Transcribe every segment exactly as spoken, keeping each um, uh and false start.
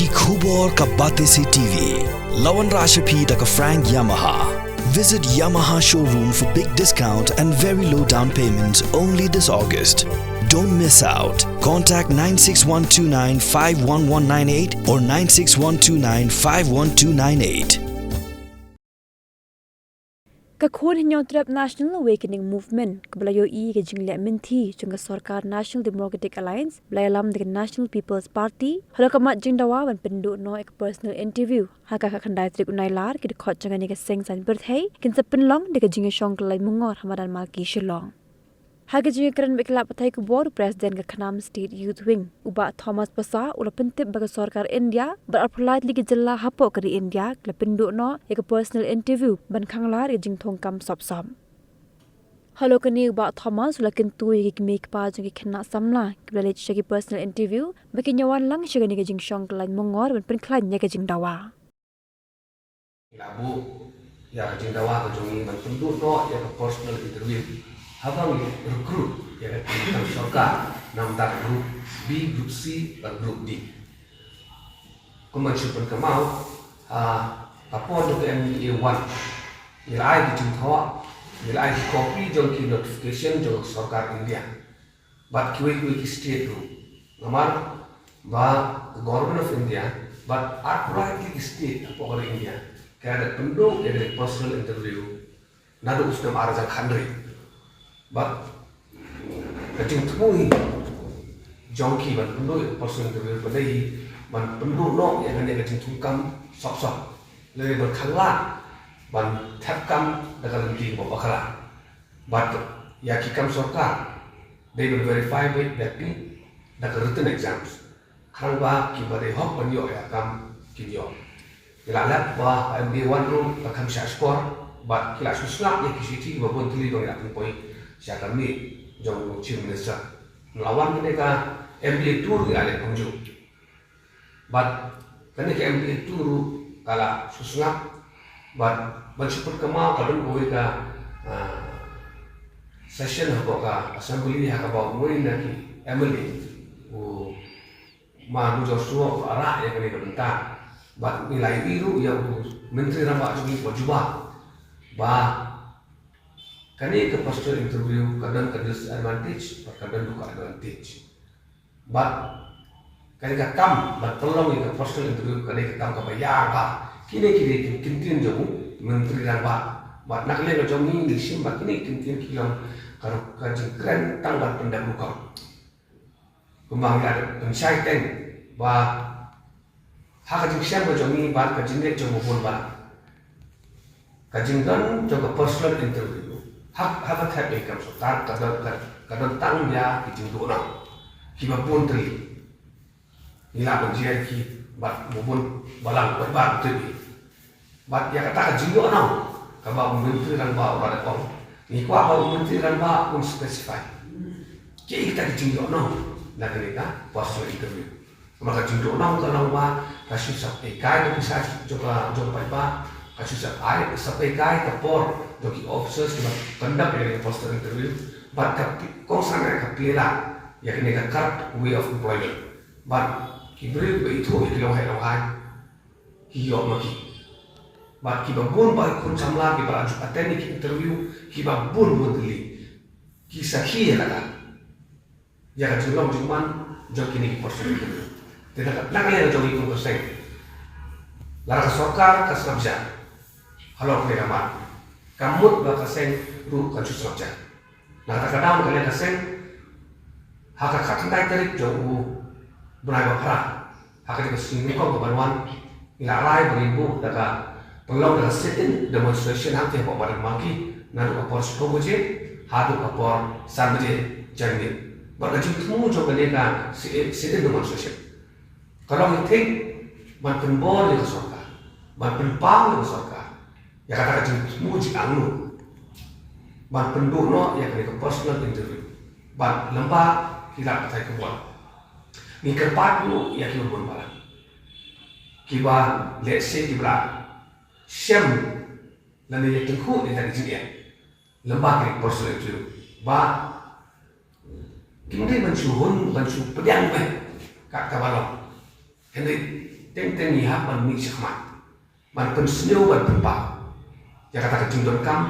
Ki khubor ka Batesi T V. La wanrah sha phi da ka Frank Yamaha. Visit Yamaha showroom for big discount and very low down payment only this August. Don't miss out. Contact nine six one two nine five one one nine eight or nine six one two nine five one two nine eight. Ka Khun Hynñiewtrep National Awakening Movement, kaba la ïohi ka jingleh mynthi jong ka sorkar National Democratic Alliance, ba la ïalam da ka National People's Party, halor ka mat jingdawa ban pynduh noh ïa ka personal interview. Ha ka khatkhyndai tarik u Nailar, ki dkhot jong kane ka seng saiñ pyrthei kin sa pynlong da ka jingïashong kyllaiñ mungor ha madan Malki Shillong. Ha ka jingïakren bad ki lad pathai khubor, u President ka KHNAM State Youth Wing, u Bah Thomas Passah, u la pyntip ba ka sorkar India bad arphew lai tylli ki jylla hapoh ka ri India ki la pynduh noh ïa ka personal interview ban khang lar ïa ka jingthung kam sop sop. Halor kane, u Bah Thomas u la kyntu ïa ki kmie kpa jong ki khynnah samla kiba la leit sha ki personal interview ba kin ïawan lang sha kane ka jingshong kyllaiñ mungor ban pynkhlaiñ ïa ka jingdawa. Ngi la buh ïa ka jingdawa ka jong ngi ban pynduh noh ïa ka personal interview haba ngi recruit ïa ka team ka sorkar na bynta ka group B, group C bad group D. Kumba shu pynkynmaw, ha ka por jong ka M D A one, ngi la ai ki jingthoh, ngi la ai ki copy jong ki notification jong ka sorkar India bad kiwei kiwei ki state ruh. Namar ba ka Government of India bad arphew lai tylli ki state hapoh ka ri India ki la dep pynduh ïa ka personal interview naduh u snem ar hajar khathynriew. Bad ka jingthmu hi jong ki ban pynduh ïa ka personal interview ka dei hi ban pynduh noh ïa kane ka jingthung kam sop sop, lane ban khang lad ban thep kam da ka lynti kaba bakla. Bad ïa ki kam sorkar dei ban verify beit bad ki da ka written exams. Khnang ba kiba dei hok ban ïoh ïa ka kam kin ïoh. Ngi la lap ba M D A one ruh la kham shah shkor bad ki la shu sngap ïa ki shithi kiba bun tylli ba ngi la pynpoi sha ka miet jong u Chief Minister. Ngi la wan kane ka M D A two ruh ngi la leh kumjuh. Bad kane ka M D A two ruh ka la shu sngap bad ban shu pynkynmaw ka don kawei ka, ah, session hapoh ka assembly ha kaba uwei na ki M L A u Ma Nujor Sngok u la rah ïa kane ka bynta. Bad ngi la ïohi ruh ïa u Myntri Rangbah jong ngi u la jubab ba kane ka personal interview ka don ka disadvantage bad ka don ruh ka advantage. Bad kane ka kam ban pynlong ïa ka personal interview ka dei ka kam kaba ïar bha. Kine ki dei ki kyntien jong u Myntri Rangbah. Bad na ka liang ka jong ngi ngi shim ba kine ki kyntien ki long ka, ka jingkren tang ban pyndep rukom. Kumba ngi la pynshai teng ba ha ka jingshem ka jong ngi bad ka jingleh jong u bun ba ka jingdon jong ka personal interview ha, ha ka thep ïa ka kam sorkar ka don, ka, ka don tang ïa ki jingduh noh kiba bun tylli. Ngi lah ban jer ki bad u bun balang bad bad u tip. Bad ïa kata ka jingïohnong kaba u Myntri Rangbah u la dep ong, ngi kwah ba u Myntri Rangbah un specify kiei kita ki jingïohnong na kane ka personal interview. Namar ka jingïohnong ka long ba ka shu sap eikai ka pisa jong ka, jong paidbah, ka shu sap ei, sap eikai ka por jong ki officers kiba conduct ïa ka personal interview. Bad ka pi-, kongsan ka plie la ïa kane ka corrupt way of employment. Bad ki briew kiba ithuh ïa ki longheh longhai ki ïoh ma ki. Bad kiba bun ba ki khun samla kiba la ju attend ïa ki interview kiba bun bun tylli ki sakhi ïa kata, ïa ka jinglong jingman jong kine ki personal interview. Te na ka, na ka liang jong ngi kum ka seng, lada ka sorkar ka sngap jar halor kane ka mat, ka mut ba ka seng ruh kan shu sngap jar. Na kata ka daw na ka liang ka seng, ha ka khatkhyndai tarik jong u bnai ba phra, ha kane ka sngi nyngkong kaban wan, ngi la rai ba ngin buh da ka pynlong da ka sit-in demonstration hangtei hapoh Madan Malki naduh ka por shiphew baje haduh ka por san baje janmiet. Bad ka jingthmu jong kane ka sit-in, sit-in demonstration ka long ïa thik ban pynbor ïa ka sorkar, ban pynpaw ïa ka sorkar ïa kata ka jingthmu jingangnud ban pynduh noh ïa kane ka personal interview. Bad lyngba ki lad pathai khubor ngi kyrpad ruh ïa kiba bun balang kiba lehse kiba la shem lane ïa tyngkhuh ïa kata ka jingeh lyngba kane ka personal interview ba kim dei ban shu hun, ban shu pdiang beit kat kaba long. Hynrei Teng teng ngi hap ban mih shakhmat ban pynsniew, ban pynpaw ïa kata ka jingdonkam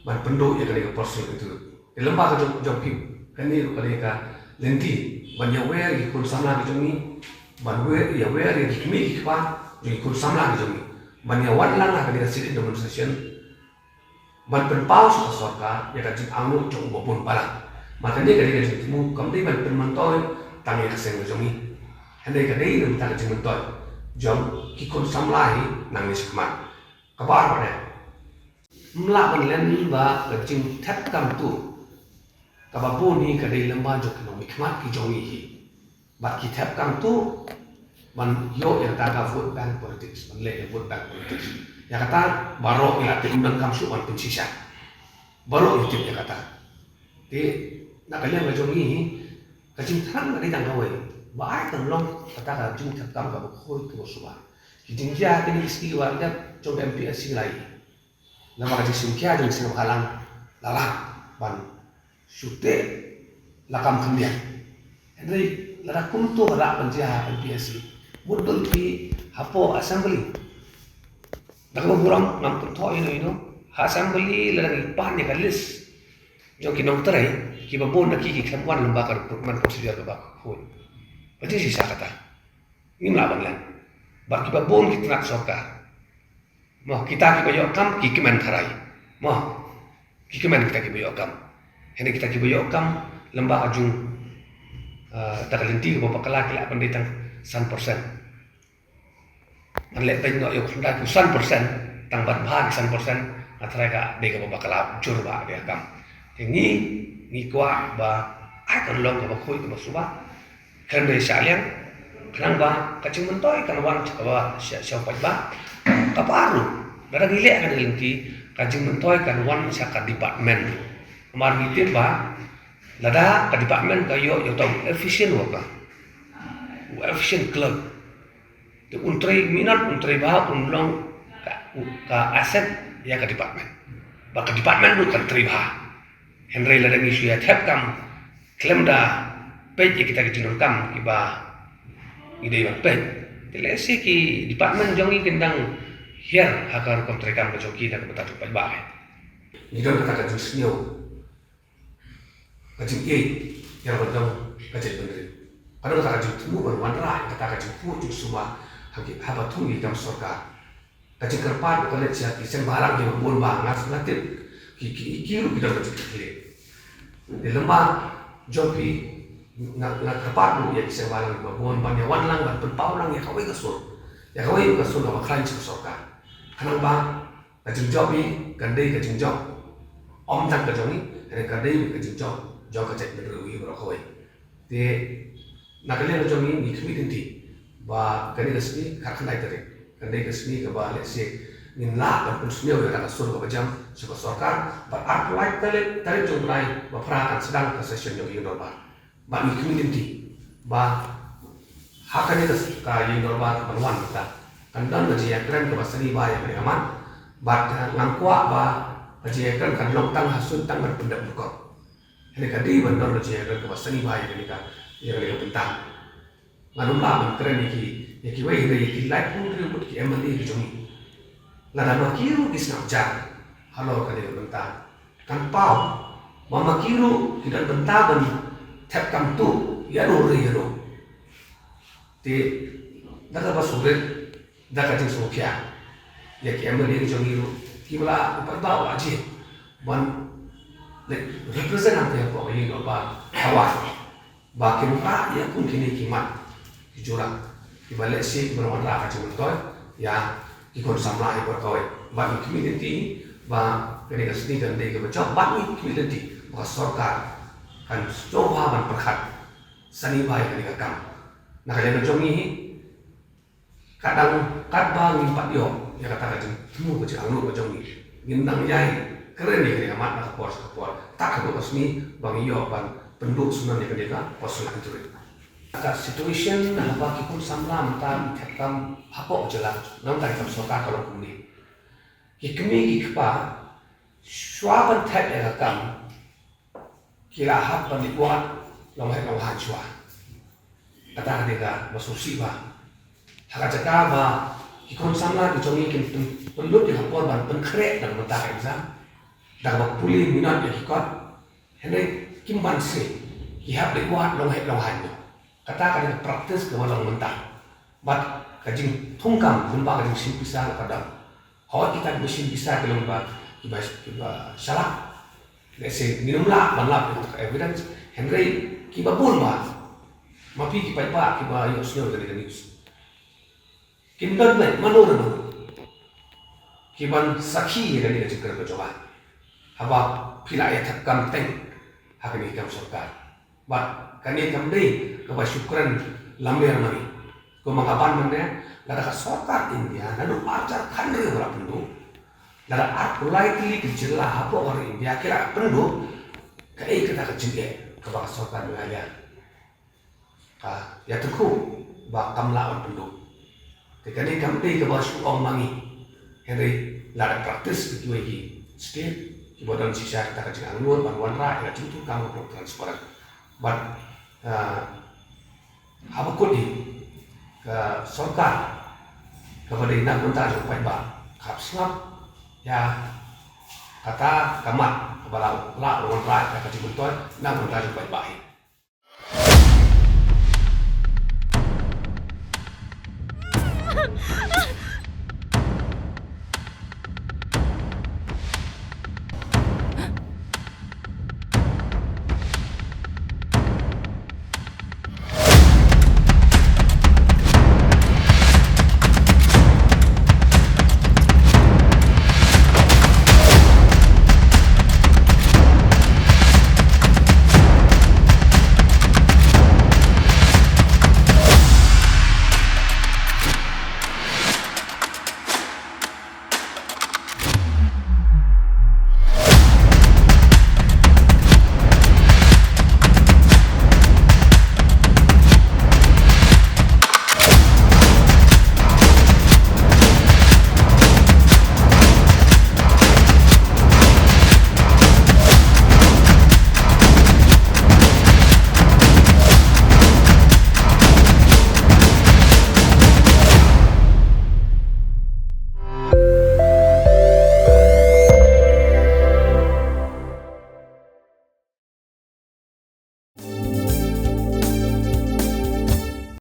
ban pynduh ïa kane ka personal interview. Te lem bad ka jong, jong phi, kane ruh ka dei ka lynti ban ïawer ïa ki khun samla ki jong ngi, ban wer, ïawer ïa ki kmie ki kpa jong ki khun samla ki jong ngi, ban ïawan lang ha kane ka sit-in demonstration, ban pynpaw sha ka sorkar ïa ka jingangnud jong u babun balang. Bad kane ka dei ka jingthmu, kam dei ban pynmyntoi tang ïa ka seng ka jong ngi, hynrei ka dei na ka bynta ka jingmyntoi jong ki khun samla hi nangne shakhmat. Kaba ar pat, ym lah ban len ba ka jingthep kam tuh kaba bun hi ka dei lem bad jong ki nongmihkhmat ki jong ngi hi. Bad ki thep kam tuh ban ïoh ïa kata ka vote bank politics, ban leh ïa vote bank politics. Ïa kata baroh ngi la tip, ym donkam shuh ban pynshisha. Baroh ngi tip ïa kata. Te na ka liang ka jong ngi, ka jingthrang ka dei tang kawei, ba ai kan long kata ka jingthep kam kaba khuid kaba suba. Ki jingjia kine ki sngi ba dep jong ka M P S C la ïoh, namar ka jingsngewkhia jong ki seng bhalang la lah ban shu teh lakam khyndiat. Hynrei lada kumto ka lah ban jia ha M P S C, mut dei phi hapoh assembly, da kaba burom ngam pynthoh ïano ïano, ha assembly lada ngi pan ïa ka list jong ki nongtrei, kiba bun na ki ki khlem wan lem bad ka recruitment procedure kaba khuid. Ka jingshisha kata. Ngim lah ban len. Bad kiba bun ki tnat sorkar, mo, kita kiba ïoh kam ki kmen tharai. Mo, ki kmen kita kiba ïoh kam. Hynrei kita kiba ïoh kam lem bad ka jong, ah, da ka lynti kaba bakla ki lah ban dei tang san percent. Ban leh peit noh ïa u khyndai, u san percent, tang ban bha ki san percent, nga tharai ka dei kaba bakla jur ba dei ka kam. Te ngi, ngi kwah ba ai kan long kaba khuid kaba suba. Kan dei shah liang, khnang ba ka jingmyntoi kan wan sha kaba sha, sha u paidbah. Kaba ar ruh, lada ngi leh ha kane ka lynti, ka jingmyntoi kan wan sha ka department. Namar ngi tip ba lada ka department ka ïoh ïa uta u efficient worker, u efficient clerk, te un trei minot, un trei bha, un long ka, ka asset ïa ka department. Ba ka department ruh kan trei bha. Hynrei lada ngi shu ïa thep kam khlem da peit ïa kita ki jingdonkam kiba ngi dei ban peit, te lehse ki department jong ngi kin dang hiar ha ka rukom treikam ka jong ki na ka bynta u paidbah. Ngi don kata ka jingsngew, ka jingïeit ïa ka ban long ka jaitbynriew. Ka don kata ka jingthmu ban wanrah ïa kata ka jingphuh jingsuba ha ki, haba thung ïa ki kam sorkar. Ka jingkyrpad ka leit sha ki seng bhalang kiba bun ba nga, nga tip ki, ki, ki ruh ki don ka jingkitkhlieh. Te lem bad jong phi, nga, nga kyrpad ruh ïa ki seng bhalang kiba bun ban ïa wan lang ban pynpaw lang ïa kawei ka sur, ïa kawei ka sur kaba khlaiñ sha ka sorkar. Khnang ba ka jingjop hi kan dei ka jingjop ym tang ka jong ngi, hynrei ka dei ka jingjop jong ka jaitbynriew hi baroh kawei. Te na ka liang ka jong ngi, ngi khmih lynti ba kane ka sngi khatkhyndai tarik kan dei ka sngi kaba lehse ngin lah ban pynsngew ïa ka sur kaba jam sha ka sorkar. Bad arphew lai tarik, tarik jong u bnai ba phra kan sdang ka session jong ka ïing dorbar. Bad ngi khmih lynti ba ha kane ka, ka ïing dorbar kaban wan mynta kan don ka jingïakren kaba sani bha ïa kane ka mat. Bad, eh, ngam kwah ba ka jingïakren kan long tang ha suiñ tang ban pyndep nyngkong. Hynrei ka dei ban don ka jingïakren kaba sani bha ïa kane ka, ïa kane ka bynta. Ngan ym lah ban kren ïa ki, ïa kiwei, hynrei ïa ki laiphew hynriew ngut ki M L A ki jong ngi, lada ma ki ruh ki sngap jar halor kane ka bynta, kan paw ba ma ki ruh ki don bynta ban thep kam tuh ïano re ïano. Te da kaba sngewrit, da ka jingsngewkhia ïa ki M L A ki jong ngi ruh, kiba la, u paidbah u la jied ban, like, represent hangtei hapoh ka ïing dorbar Hawai. Ba kim rah ïa kum kine ki mat ki jura kiba lehse kiba la wanrah ka jingmyntoi ïa ki khun samla hi baroh kawei. Bad ngi khmih lynti ba kane ka sngi kan dei kaba jop, bad ngi khmih lynti ba ka sorkar kan sngewbha ban pyrkhat sani bha ïa kane ka kam. Na ka liang ka jong ngi hi, ka dang katba ngim pat ïoh ïa kata ka jingthmu ka jingangnud ka jong ngi, ngin nang ïai kren ïa kane ka mat na ka por sha ka por, tad haduh ka sngi ba ngi ïoh ban pynduh sngewbha ïa kane ka personal interview. Ka situation haba ki khun samla mynta ki thep kam hapoh jylla, na ka bynta ki kam sorkar ka long kumne. Ki kmie ki kpa, shuwa ban thep ïa ka kam, ki la hap ban leit wad long heh long haiñ shuwa. Kata ka dei kaba sngewsih bha. Ha ka jaka ba ki khun samla ki jong ngi kin pyn-, pynlut ïa ka por ban pynkhreh da ka bynta ka exam, da kaba pule minot ïa ki kot, hynrei kim banse, ki hap leit wad long heh long haiñ noh. Kata ka dei ka practice kaba long mynta. Bad ka jingthungkam lyngba ka jingshim pisa ka don. Hooid, kita ki ba shim pisa ki long ba, ki ba, ki ba shalak. Lehse ngin ym lah ban lap ïa ka evidence, hynrei ki ba bun ba, ma phi ki paidbah ki ba ïohsngew ïa kane ka news, kim don mano mano ki ban sakhi ïa kane ka jingkren ka jong nga, haba phi la ïa thep kam teng ha kane ka kam sorkar. Bad kane kam dei kaba shu kren lamler ma ngi. Kumba nga ban mynne, lada ka sorkar India naduh ar hajar khathynriew ba la pynduh, lada arphew lai tylli ki jylla hapoh ka ri India ki la pynduh, kaei kata ka jingeh kaba ka sorkar Meghalaya ka ïathuh ba kam lah ban pynduh? Te kane kam dei kaba shu ong ma ngi, hynrei lada practice ki kiwei ki state kiba don shisha kata ka jingangnud ban wanrah ïa ka jingthungkam kaba transparent. Bad, ah, haba kut hi ka sorkar kaba dei na ka bynta jong u paidbah, ka hap sngap ïa kata ka mat kaba la, la wanrah ïa ka jingmyntoi na ka bynta jong u paidbah hi.